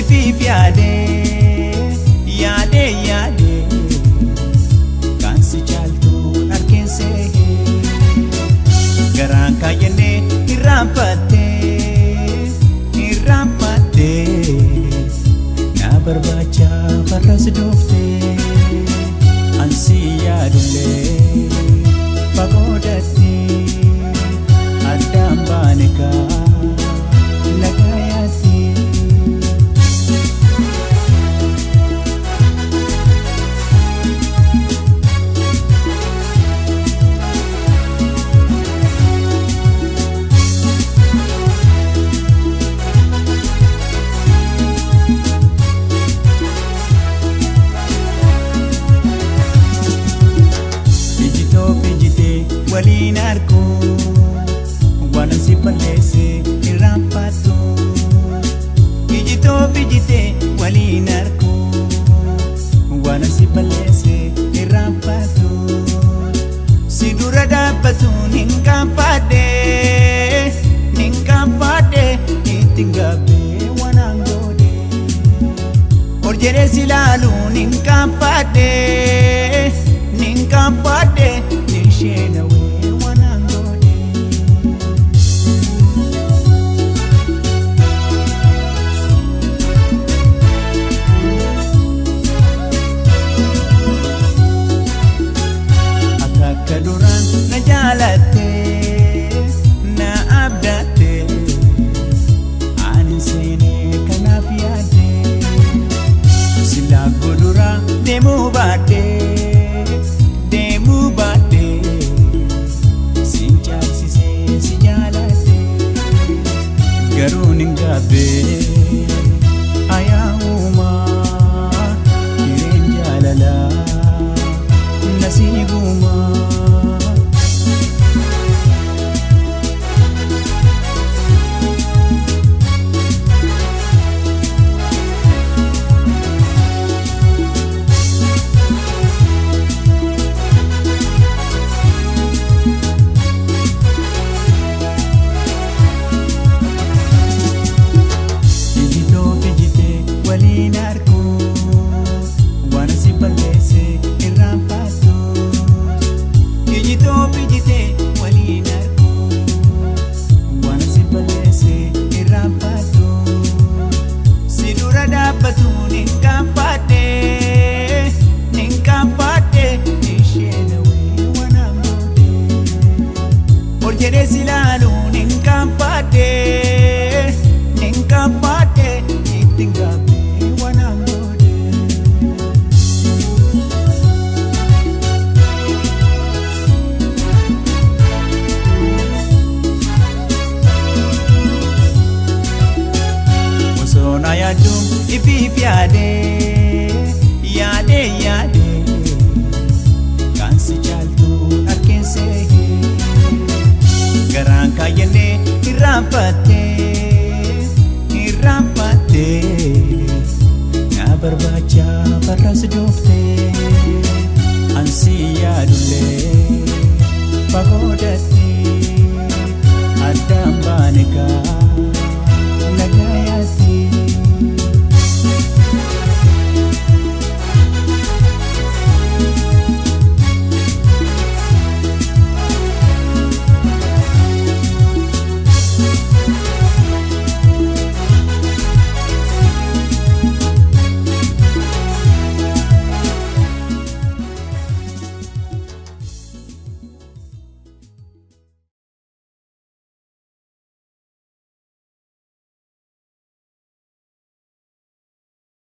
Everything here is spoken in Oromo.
Ifiif yaadee yaadee yaadee kan si caaltuun argeessee garaan kaayyannee irraanfattee irraanfattee na barbaacha farras dooftee ansi yaadullee fagoodatti addaan baane kaa nagayaatti. Ijitoo ijitee waliin arguu waan si balleesse irraanfattu. Ijitoo ijitee waliin arguu waan si balleesse irraanfattu. Si dura dhaabbatuun hin qaanfadhe hin qaanfadhe ittiin gaabbee waan aangoodhe. Ol jedhee si ilaaluun hin qaanfadhe hin qaanfadhe isheen hawwee waan aangoodhe. Ati akka duraan na jaalatte na abdatte ani seenee kanaaf yaadde silaa godura deemuu baadhe deemuu baadhe sin caalchisee si jaaladhe garuu nin gaabbee ayyaa'umaa hireen jaalalaa nasiibumaa. Ijitoo ijitee waliin arguu waan si balleesse irraanfattu. Ijitoo ijitee waliin arguu waan si balleesse irraanfattu. Si dura dhaabbatuun hin qaanfadhe hin qaanfadhe isheen hawwee waan aangoodhe. Ol jedhee si ilaaluun hin qaanfadhe hin qaanfadhe ittiin gaabbee waan aangoodhe. Osoo na yaadduun ifiif yaadee yaadee yaadee kan si caaltuun argeessee garaan kaayyannee irraanfattee irraanfattee na barbaacha farras dooftee ansi yaadullee fagoodatti addaan baane kaa.